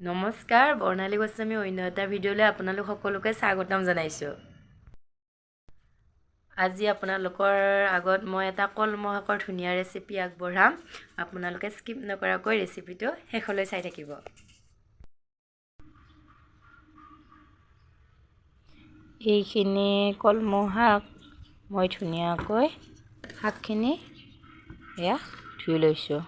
নমস্কাৰ, বৰ্ণালী গোস্বামী অন্য এটা ভিডিঅ'লৈ আপোনালোক সকলোকে স্বাগতম জনাইছোঁ। আজি আপোনালোকৰ আগত মই এটা কলমৌ শাকৰ ধুনীয়া ৰেচিপি আগবঢ়াম। আপোনালোকে স্কিপ নকৰাকৈ ৰেচিপিটো শেষলৈ চাই থাকিব। এইখিনি কলমৌ শাক মই ধুনীয়াকৈ শাকখিনি এয়া ধুই লৈছোঁ।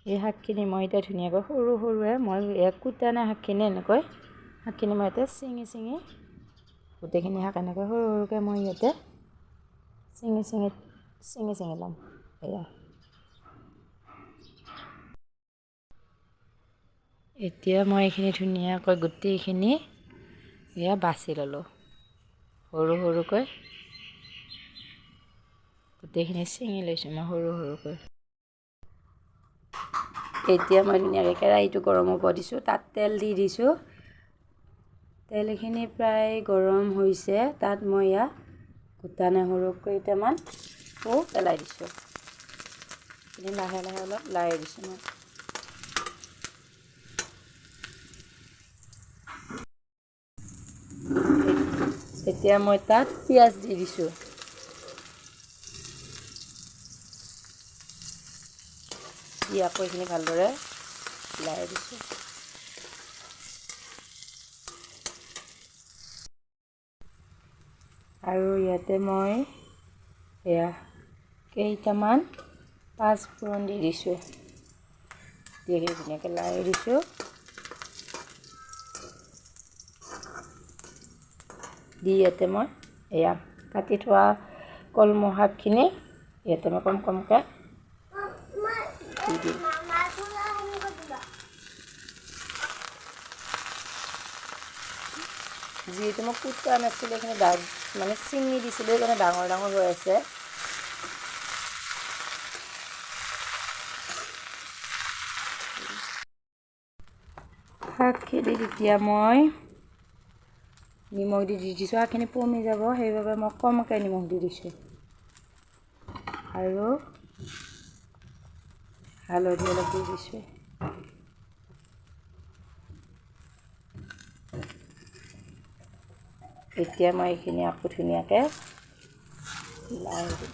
এই শাকখিনি মই এতিয়া ধুনীয়াকৈ সৰু সৰুৱে মই কুটা নাই শাকখিনি, এনেকৈ শাকখিনি মই ইয়াতে ছিঙি ছিঙি গোটেইখিনি শাক এনেকৈ সৰু সৰুকৈ মই ইয়াতে ছিঙি ছিঙি ছিঙি ছিঙি ল'ম। এয়া এতিয়া মই এইখিনি ধুনীয়াকৈ গোটেইখিনি এয়া বাছি ল'লোঁ, সৰু সৰুকৈ গোটেইখিনি ছিঙি লৈছোঁ মই সৰু সৰুকৈ। এতিয়া মই ধুনীয়াকৈ কেৰাহীটো গৰম হ'ব দিছোঁ, তাত তেল দি দিছোঁ। তেলখিনি প্ৰায় গৰম হৈছে, তাত মই ইয়াত গোটা নহৰু কেইটামান পেলাই দিছোঁ। এইখিনি লাহে লাহে অলপ লাই দিছোঁ মই। এতিয়া মই তাত পিঁয়াজ দি দিছোঁ। দি আকৌ এইখিনি ভালদৰে লাই দিছোঁ। আৰু ইয়াতে মই এয়া কেইটামান পাঁচফোৰণ দি দিছোঁ, দি ধুনীয়াকৈ লাই দিছোঁ। দি ইয়াতে মই এয়া কাটি থোৱা কলমৌ শাকখিনি ইয়াতে মই কম কমকৈ দি দিম। যিহেতু মই কুটা নাছিলোঁ, এইখিনি মানে ছিঙি দিছিলোঁ, সেইকাৰণে ডাঙৰ ডাঙৰ হৈ আছে। শাকখিনি তেতিয়া মই নিমখ দি দি দিছোঁ। শাকখিনি পমি যাব, সেইবাবে মই কমকৈ নিমখ দি দিছোঁ। আৰু হালধি অলপ দি দিছোঁ। এতিয়া মই এইখিনি আকৌ ধুনীয়াকৈ লাই দিম।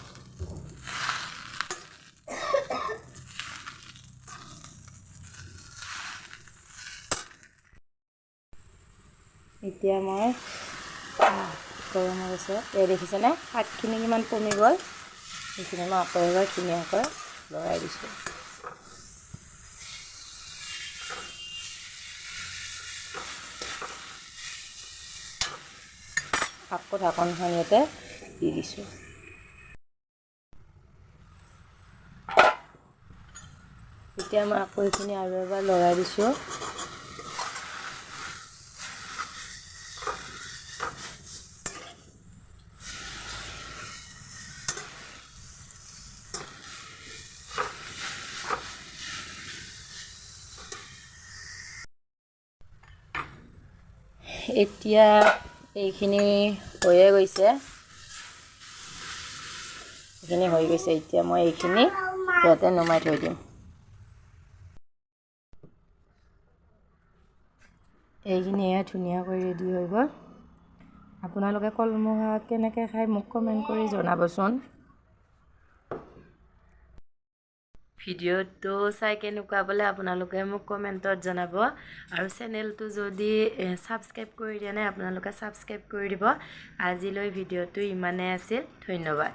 এতিয়া মই গৰম হৈ গৈছে, এই দেখিছেনে শাকখিনি কিমান কমি গ'ল। সেইখিনি মই আকৌ এবাৰ ধুনীয়াকৈ লৰাই দিছোঁ। আকৌ ঢাকনখন ইয়াতে দি দিছোঁ। এতিয়া মই আকৌ এইখিনি আৰু এবাৰ লৰাই দিছোঁ। এতিয়া এইখিনি হৈয়ে গৈছে, এইখিনি হৈ গৈছে। এতিয়া মই এইখিনি ইয়াতে নমাই থৈ দিম। এইখিনি এয়া ধুনীয়াকৈ ৰেডি হৈ গ'ল। আপোনালোকে কলমৌ শাক কেনেকৈ খায় মোক কমেণ্ট কৰি জনাবচোন। ভিডিঅ'টো চাই কেনেকুৱা পালে আপোনালোকে মোক কমেণ্টত জনাব। আৰু চেনেলটো যদি ছাবস্ক্ৰাইব কৰি দিয়া নাই, আপোনালোকে ছাবস্ক্ৰাইব কৰি দিব। আজিলৈ ভিডিঅ'টো ইমানেই আছিল, ধন্যবাদ।